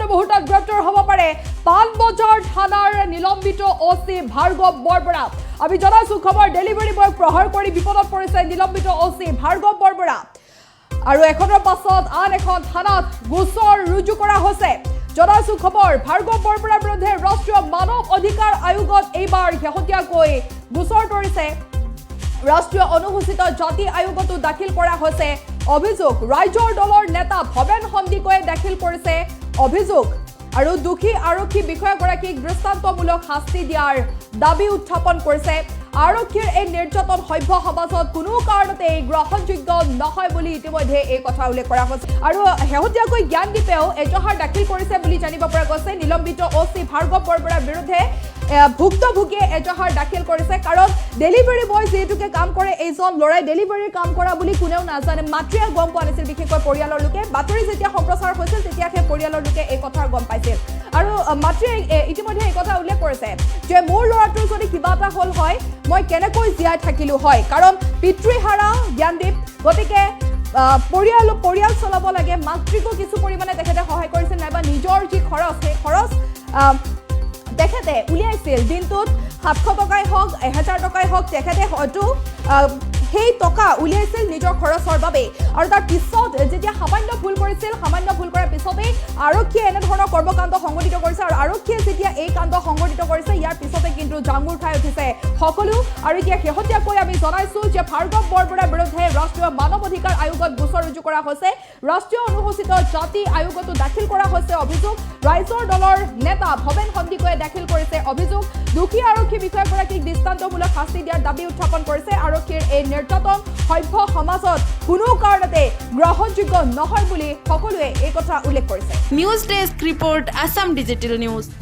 আসন্ন মুহূৰ্তত গ্ৰেপ্তাৰ হ'ব পাৰে পাণবজাৰ থানাৰ নিলম্বিত অ' চি ভাৰ্গৱ বৰবৰা। আমি জনাইছো খবৰ, ডেলিভাৰী বয়ক প্ৰহাৰ কৰি বিপদত পৰিছে নিলম্বিত অ' চি ভাৰ্গৱ বৰবৰা আৰু এখনৰ পাছত আন এখন থানাত গোচৰ ৰুজু কৰা হৈছে। জনাইছো খবৰ, ভাৰ্গৱ বৰবৰাৰ বিৰুদ্ধে ৰাষ্ট্ৰীয় মানৱ অধিকাৰ আয়োগত এইবাৰ শেহতীয়াকৈ গোচৰ তৰিছে। ৰাষ্ট্ৰীয় অনুসূচিত জাতি আয়োগতো দাখিল কৰা হৈছে অভিযোগ। ৰাইজৰ দলৰ নেতা ভৱেন সন্দিকৈয়ে দাখিল কৰিছে অভিযোগ আৰু দোষী আৰক্ষী বিষয়াগৰাকীক দৃষ্টান্তমূলক শাস্তি দিয়াৰ দাবী উত্থাপন কৰিছে। আৰক্ষীৰ এই নিৰ্যাতন সভ্য সমাজত কোনো কাৰণতে গ্ৰহণযোগ্য নহয় বুলি ইতিমধ্যে এই কথা উল্লেখ কৰা হৈছে। আৰু শেহতীয়াকৈ জ্ঞানদীপেও এজাহাৰ দাখিল কৰিছে বুলি জানিব পৰা গৈছে। নিলম্বিত অ' চি ভাৰ্গৱ বৰবৰাৰ বিৰুদ্ধে ভুক্তভোগীয়ে এজাহাৰ দাখিল কৰিছে। কাৰণ ডেলিভাৰী বয় যিহেতুকে কাম কৰে, এইজন ল'ৰাই ডেলিভাৰীৰ কাম কৰা বুলি কোনেও নাজানে, মাতৃয়ে গম পোৱা নাছিল, বিশেষকৈ পৰিয়ালৰ লোকে। বাতৰি যেতিয়া সম্প্ৰচাৰ হৈছিল, তেতিয়া সেই পৰিয়ালৰ লোকে এই কথা গম পাইছিল আৰু মাতৃয়ে ইতিমধ্যে এই কথা উল্লেখ কৰিছে যে মোৰ ল'ৰাটোৰ যদি কিবা এটা হ'ল হয়, মই কেনেকৈ জীয়াই থাকিলো হয়? কাৰণ পিতৃহাৰা জ্ঞানদীপ, গতিকে পৰিয়াল চলাব লাগে। মাতৃকো কিছু পৰিমাণে তেখেতে সহায় কৰিছিল নাইবা নিজৰ যি খৰচ, সেই খৰচ তেখেতে উলিয়াইছিল। দিনটোত 700 টকাই হওক, 1000 টকাই হওক, তেখেতে হয়তো সেই টকা উলিয়াইছিল নিজৰ খৰচৰ বাবে। আৰু তাৰ পিছত যেতিয়া সামান্য ভুল কৰিছিল, সামান্য ভুল কৰাৰ পিছতেই আৰক্ষীয়ে এনেধৰণৰ কৰ্মকাণ্ড সংঘটিত কৰিছে। আৰু আৰক্ষীয়ে যেতিয়া এই কাণ্ড সংঘটিত কৰিছে, ইয়াৰ পিছতে কিন্তু জাঙুৰ খাই উঠিছে সকলো। আৰু এতিয়া শেহতীয়াকৈ আমি জনাইছো যে ভাৰ্গৱ বৰবৰাৰ বিৰুদ্ধে ৰাষ্ট্ৰীয় মানৱ অধিকাৰ আয়োগত গোচৰ ৰুজু কৰা হৈছে। ৰাষ্ট্ৰীয় অনুসূচিত জাতি আয়োগতো দাখিল কৰা হৈছে অভিযোগ। ৰাইজৰ দলৰ নেতা ভৱেন সন্দিকৈয়ে দাখিল কৰিছে অভিযোগ। দোষী আৰক্ষী বিষয়াগৰাকীক দৃষ্টান্তমূলক শাস্তি দিয়াৰ দাবী উত্থাপন কৰিছে। আৰক্ষীৰ এই নিৰ্যাতন সভ্য সমাজত কোনো কাৰণতে গ্ৰহণযোগ্য নহয় বুলি সকলোৱে এই কথা উল্লেখ কৰিছে। News desk report, Assam digital news.